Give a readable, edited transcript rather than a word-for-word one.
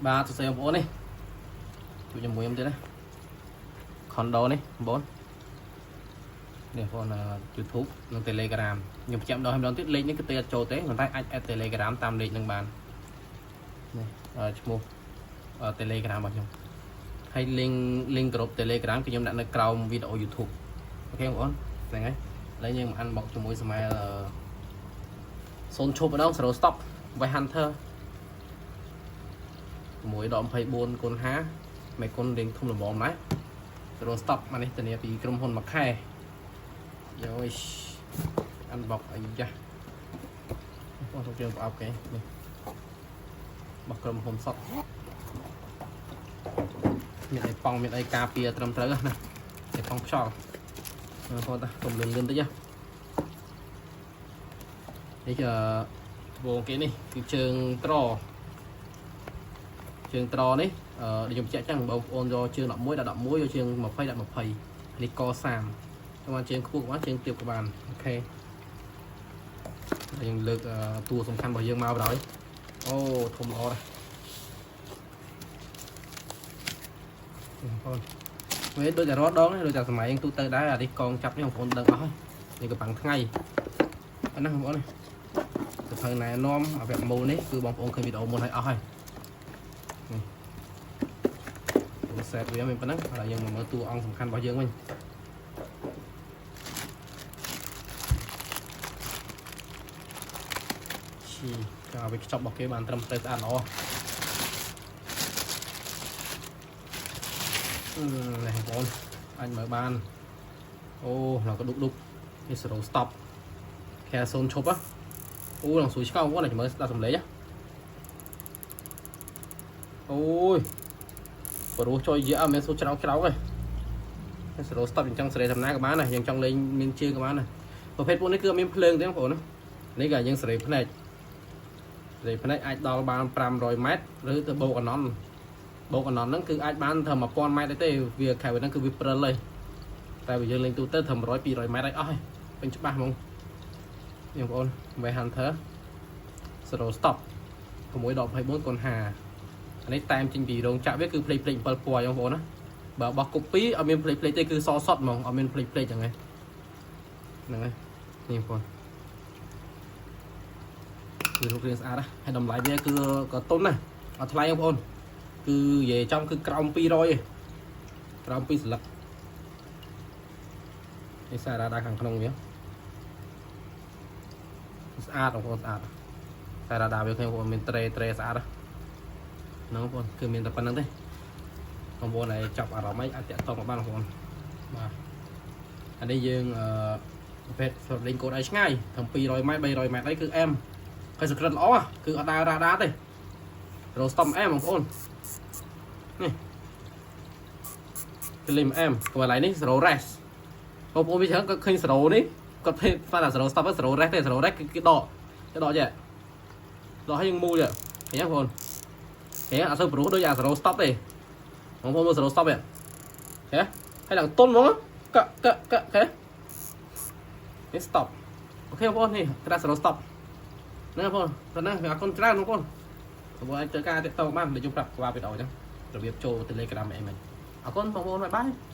បាទសួស្តីបងប្អូននេះជួយជាមួយខ្ញុំទៀតណា condo នេះបងប្អូននេះបងប្អូន YouTube និង Telegram ខ្ញុំបញ្ជាក់ម្ដងហើយម្ដងទៀតលេខនេះគឺទេអត់ចូលទេប៉ុន្តែអាច add Telegram តាមលេខនឹងបាននេះឈ្មោះ Telegram របស់ខ្ញុំហើយ link ក្រុម Telegram គឺខ្ញុំដាក់នៅក្រោមវីដេអូ YouTube OK បងប្អូនហ្នឹងហើយឥឡូវយើងមក unbox ជាមួយសម័យសូនឈប់ម្ដង Zero Stop Wave Hunter 6ដក24គុណ5មេគុណរៀងធំល្មមដែរ Zero Stop មកនេះធានាពីក្រុមហ៊ុនមួយខែយោយ unbox អាយ៉ាបងទៅជើងប្រអប់គេនេះរបស់ក្រុមហ៊ុនសតមានអីប៉ង់មានអីការពារត្រឹមត្រូវណាអីប៉ង់ខ្យល់បងប្អូនតាកុំលឿនលឿនតិចណានេះគឺវងគេនេះគឺជើងត្រជើងត្រនេះអឺដូចខ្ញុំបញ្ជាក់ចឹងបងប្អូនយកជើង11ដាក់11យកជើង20ដាក់20នេះក30ចាំបានជើងខ្ពស់ក៏បានជើងទាបក៏បាន OK ហើយយើងលើកតួសំខាន់របស់យើងមកបណ្ដោយអូធំល្អណាស់បងប្អូនវាដូចតែរត់ដងដូចតែសម័យយើងទូទៅដែរអានេះកងចាប់នេះបងប្អូនដឹងអស់ហើយនេះក៏បាំងថ្ងៃអាហ្នឹងបងប្អូននេះសភៅណែនាំអវគ្គមូលនេះគឺបងប្អូនឃើញវីដេអូមុនហើយអស់ហើយនេះតួ set វាមានប៉ុណ្ណឹងឥឡូវយើងមកមើលតួអង្គសំខាន់របស់យើងវិញឈីការវាខ្ចប់របស់គេបានត្រឹមត្រូវស្អាតល្អអឺនេះបងប្អូនអាចមើលបានអូឡើងក៏ឌុកឌុកនេះ zero stop ខែសូនឈប់ហ៎អូឡើងស្រួយឆ្កោបងប្អូនមើលស្ដាប់សំឡេងអូយព្រោះចុយយៈមានសូច្រោកច្រោកឯង zero stop អញ្ចឹងសេរីធម្មតាក៏បានដែរយើងចង់លេងមានជើងក៏បានដែរប្រភេទពួកនេះគឺអត់មានភ្លើងទេបងប្អូនណានេះក៏យើងសេរីភ្នែកសេរីភ្នែកអាចដល់បាន500ម៉ែត្រឬទៅបូកអណនបូកអណនហ្នឹងគឺអាចបានត្រឹម1000ម៉ែត្រទេវាខែហ្នឹងគឺវាព្រិលហើយតែបើយើងលេងទូទៅត្រឹម100 200ម៉ែត្រហើយអស់ហើយពេញច្បាស់ហ្មងនេះបងប្អូន Wave Hunter Zero Stop 6ដក24គុណ5អានេះតែមចេញពីរោងចក្រវាគឺភ្លេចភ្លេច7ពណ៌បងប្អូនណាបើបោះ copy អត់មានភ្លេចភ្លេចទេគឺសសតហ្មងអត់មានភ្លេចភ្លេចចឹងហ្នឹងហ្នឹងហើយនេះបងប្អូនគឺរូបរាងស្អាតណាស់ហើយតម្លៃវាគឺក៏ទុនណាស់អត់ថ្លៃបងប្អូនគឺនិយាយចំគឺក្រោម200ឯងក្រោម2សន្លឹកនេះសារ៉ាដាខាងក្នុងវាស្អាតបងប្អូនស្អាតសារ៉ាដាវាឃើញបងប្អូនមានត្រេត្រេស្អាតហ្នឹងបងប្អូនគឺមានតែប៉ុណ្្នឹងទេបងប្អូនដែលចាប់អារម្មណ៍អីអាចតាក់ទងមកបានបងប្អូនបាទអានេះយើងអឺប្រភេទសម្រាប់លេងកូនឲ្យឆ្ងាយត្រឹម200ម៉ែត្រ300ម៉ែត្រអីគឺអែមហើយសក្រិតល្អគឺអត់ដើររ៉ាដាទេរ៉ូស្តុំអែមបងប្អូននេះគឺលេងអែមកន្លែងនេះ zero rest បងប្អូនវាច្រើនគាត់ឃើញ zero នេះគាត់ភេទស្មានតែ zero stop zero rest ទេ zero rest គឺគេដកគេដកចេះដកឲ្យយើងមូលចេះឃើញទេបងប្អូនឃើញអត់សូវព្រោះដូចអា zero stop ទេបងប្អូនមើល zero stop ទេឃើញហើយឡើងតុនហ្មងកកកកនេះ stop OK បងប្អូននេះក្រាស់ zero stop ហ្នឹងបងប្អូនប៉ុណ្ណឹងអរគុណច្រើនបងប្អូនបងប្អូនអាចធ្វើការតាក់ទងបានដូចខ្ញុំប្រាប់ក្បាលវីដេអូអញ្ចឹងរបៀបចូល Telegram អីមិនអរគុណបងប្អូន bye bye.